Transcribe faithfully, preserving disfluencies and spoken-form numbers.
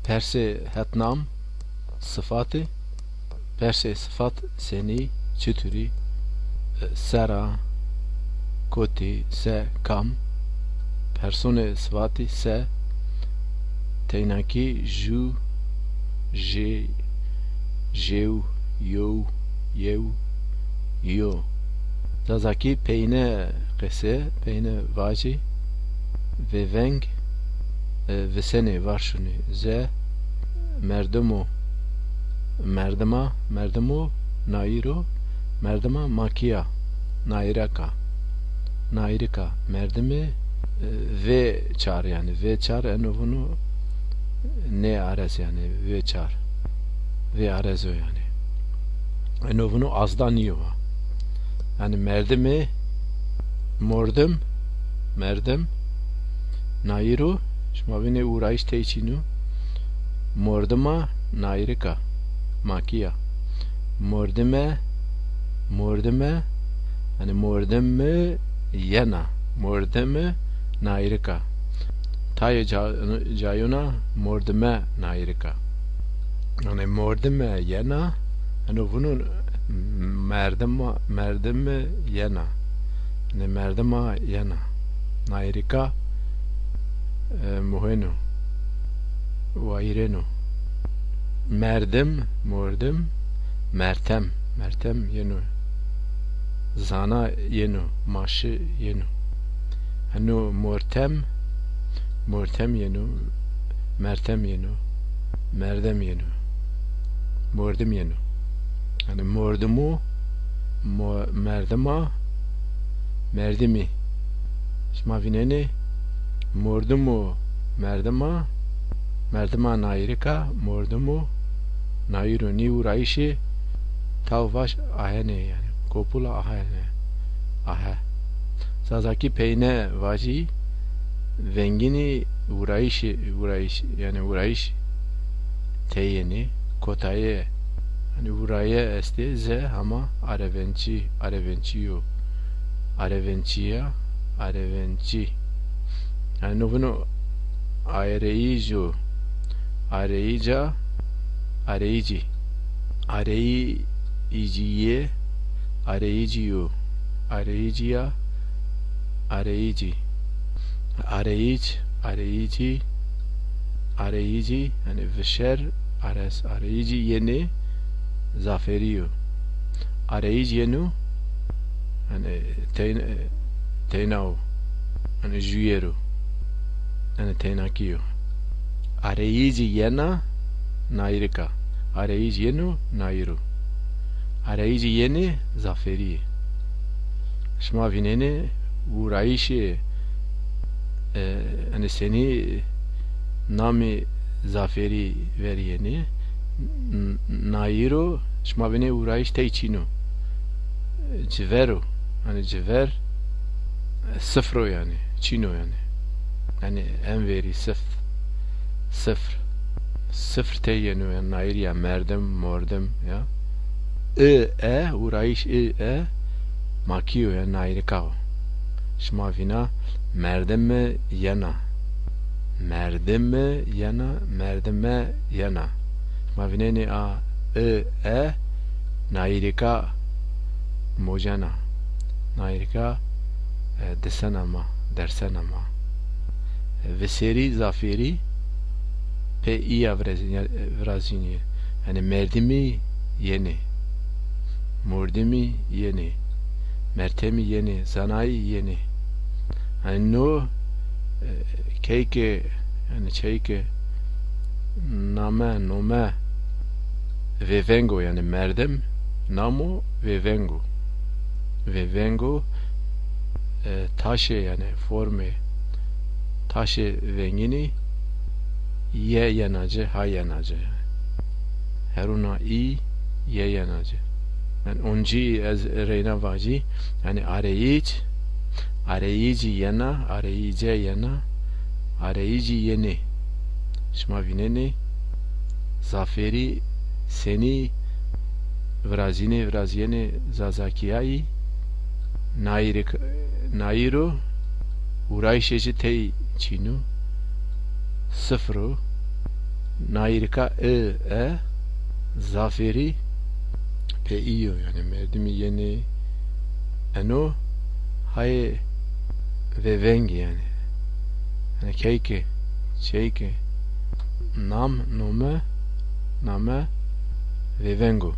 Persê hetnam, sifati. Persê sifat senî, çiturî, e, sera, kotî, se, kam. Personê sifatî se, teynakî ju, jê, jew, yow, yew, yo. Zazakî peyne qese, peyne vajî, vêveng, e, visenê, varşunê. Ze, merdimo, merdima, merdimo, nayîro, merdima, makîya, nayîraka, nayîrika, merdimê, e, vê çar, yanî vê çar eno vûno nê arez, yanî vê çar, vê arezo yanî. Eno vûno azda nîyo va. Yanî merdimê, mordim, merdim, nayîro, şima vînê ûrayîş tey çîno, mordima, nayîrika, makîya, mordime, mordime, yanî mordimi yena, mordimi nayîrika. Tayê ca-, cayûna mordime nayîrika. Yanî mordime yena, eno vûno merdima, merdimi yena. Yanî merdima yena. Nayîrika, e, muhêno, wayîrêno. Merdim, mordim, mertem, mertem yeno. Zana yeno, maşi yeno. Heno mortem, mortem yeno, mertem yeno, merdem yeno, mordim yeno. Yanî mordimu, mo-, merdima, merdimî. Şima vînenê, mordimu, merdima, merdima nayîrika, mordimu, nayîro. Nî ûrayîşê taw vaş ahenê, yanî kopula ahenê. Ahe. Zazakî peyne vajî, vengînî ûrayîşê, ûrayîş, yanî ûrayîş tey yenê, kotaye, yanî ûraye estê, ze hama arevençî, arevençî yo. Arevençîya, arevençî. Yanî no vûno areyîjo, areyîca, areyîcî. Areyîcîye, areyîcî yo, areyîcîya, areyîcî. Areyîc, areyîcî, areyîcî, yanî vişer, ares, areyîcî yenê, zaferî yo. Areyîc yeno, yanî teyn-, teyna o, yanî jûyer o, yanî teynakî yo. Areyîcî yena, nayîrika. Areyîc yeno, nayîr o. Areyîcî yenê, zaferî yê. Şima vînenê ûrayîşê, e, yanî senî namê zaferî verî yenê. N-, nayîro, şima vînê ûrayîş tey çîn o. Civer o. Yanî civer, e, sifr o yanî. Çîn o yanî. Yanî enverî sifr. Sifr. Sifr tey yeno yanî, nayîr ya, merdim, mordim ya. I, e, ûrayîş i, e, makî yo yanî, nayîrika o. Şima vîna merdimi yena. Merdimi yena, merdime yena. Şima vînenê a, i, e, nayîrika mocena. Nayîrika, e, disena ma, dersena ma. E, viserî, zaferî, pê îya virazî-, virazînî. Yanî merdimî yenê. Mordimî yenê. Mertemî yenê. Zanayî yenê. Yanî no, e, keyke, yanî çeyke name, nome vêveng o, yanî merdim, namo vêveng o. Vêveng o, e, taşê, yanî formê taşê vengînî ye yena ci, ha yena ci. Herûna î ye yena ci. Yanî oncî ez reyna vajî, yanî areyîc, areyîcî yena, areyîce yena, areyîcî yenê. Şima vînenê, zaferî senî virazînê, virazîyenê zazakîyayî, nayîrik-, nayîro ûrayîşê ci tey çîn o, sifr o, Nayîrika i, e, zafêrî pê î yo, yanî merdimî yenê eno hayê vêvengî yanî. Yanî keyke, çeyke, nam, nome, name vêveng o.